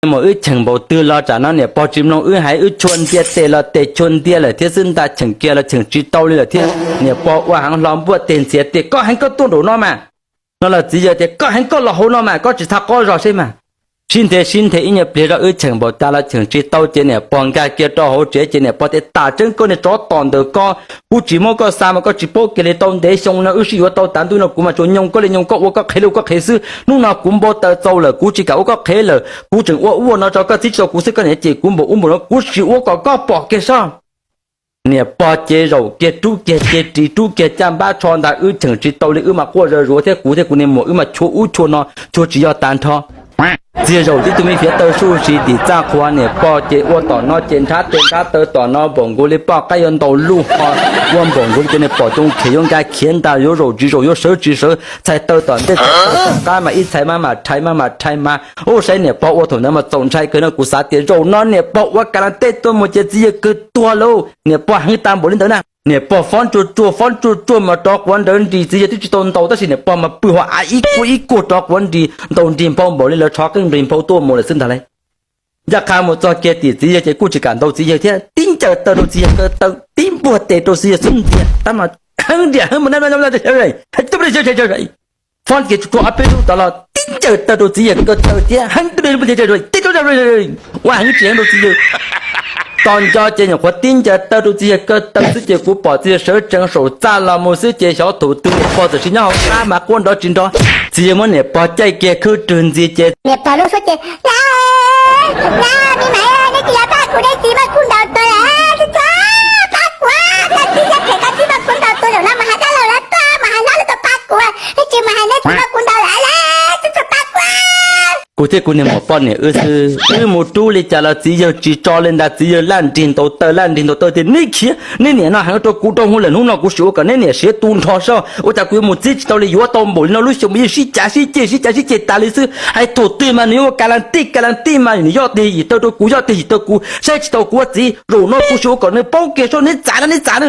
Mus wb cheem npaum twg los tsam no niam pog tsis mloog wb hais, wb chua ntiag tes los tes chua ntiag lawm thiab xwb ntag, cheem kiag los cheem tsis tau li lawm thiab. Niam pog ua heev hlo npuaj tes ntxias tias koj heev koj tuaj nraum no mas. No los txiv yawg tias koj heev koj los hauv no mas, koj tsis txhob qoj zog seb mas. Sib nthe sib nthe ib nyuag pliag zog wb cheem npaum cas los cheem tsis tau ces niam pog nkag kiag rau hauv tsev ces niam pog tias tas tseeb koj niag tsov tom ntawm koj, kuv tsis muab koj xa mas koj tsis paub kiag li, tau ntev xyoo no wb sib yuav tau tav ntuj no kuv mas tsuas nyoo koj li nyoo koj ua koj qhev li ua koj qhev xwb, hnub no kuv npau taws txaus lawm kuv tsis kam ua koj qhev lawm, kuv tseem ua ua no tso koj txib tsis tau kuv xwb koj niam ces kuv npaum ub npaum no kuv sim ua kom koj pom kiag soj. Niam pog ces zaum kiag rub kiag ces ris rub kiag caj npab tsho ntag wb cheem tsis tau li wb mas quaj zog zuav thiab kuv thiab kuv niag muam wb mas chua ub chua no chua tsis yog tag nrho. Txiv yawg zaum tib tug me fiav taw suj si tim txaj qhua niam pog ces ua tom no ces nrhab tes nrhab taw tom no npaum nkaus li poj qaib yuav ntaus luj ho, ua npaum nkaus li cov niag pom coo khiav yuav nkag khiav ntag yuav zaum tsis zaum yuav sawv tsis sawv txhais taw tom ntej txhais taw tom qab mas ib txhais mas mam rhais mas mam rhais mas ub saib niam pog ua thaum ntawd mas txaus ntshai kawg no kuv xav tias zaum no niam pog ua ka la tej tuaj mus ces txiv yawg kawg tuag lauj, niam pog heev tag npaum li ntawd na. Niam pog fob tsuag tsuag fob tsuag tsuag mas rov quav nrawv nris txiv yawg twb tsis tau ntaus tab sis niam pog mas pw ho av ib kuag ib kuag rov quav nris ntaus nrig nphau npaum li lawv tshov qeej nrig nphau tuaj mus lawm xwb ntag lauj. Ncaj qha mus txog kiag tim txiv yawg ces kuj tsis kam ntaus txiv yawg thiab tib ncaws taw rau txiv yawg kaw taw tib npuaj tes rau txiv yawg xub ntiag tab mas heev nriam heev mus na, fob kiag tsuag tsuag ob peb lub tod los tib ncaws taw rau txiv yawg kaw taw thiab heev ua heev tsis heev rau txiv yawg. Tos nco ces nyuam qhuav tib ncaws taw rau txiv yawg kaw taw xwb ces kuv pom txiv yawg sawv tsees saum txaj los mus xwb ces xyov thaum twg niam pog txawm sis nyob hauv qab mas quaj nrov tsis nrov. Txiv yawg muab niam pog caij kiag khwb rwg ntxiv ces niam pog lub suab ces, na, na, me maiv, neb tsis los pab kuv, neb txiv muaj kuv ntaus tuag lawm, pab kuv, koj txiv yawg phem, koj txiv muaj kuv ntaus tuag lawm no mas hais dab laug lawv tuaj mas hais lawv tuaj pab kuv, neb tsis mus hais neb txiv muaj kuv ntaus lawm, pab kuv. Kuv thiab kuv niag muam poj niam wb xwb, wb mus rub li cas los txiv yawg tsis tso li ntag, txiv yawg laj nrig ntaus taw laj nrig ntaus taw tias neb khiav, neb niam no heev rau kuv rau hauv lawm, hnub no kuv sim ua kom neb niam siav tu nrho soj, ua cas kuv yuav mus txib tsis tau li, yuav tau npaum li no lub xyoo mas yeej sib cav sib ceg sib cav sib ceg tas li xwb, hais thaum twg mas nws yuav ua ka la tij ka la tij mas nws yoj tiag yim taw rau kuv yoj tiag yim taw kuv, saib tsis tau kuv ua txiv, zaum no kuv sim ua kom nws paub kiag soj, neb txav na neb txav na.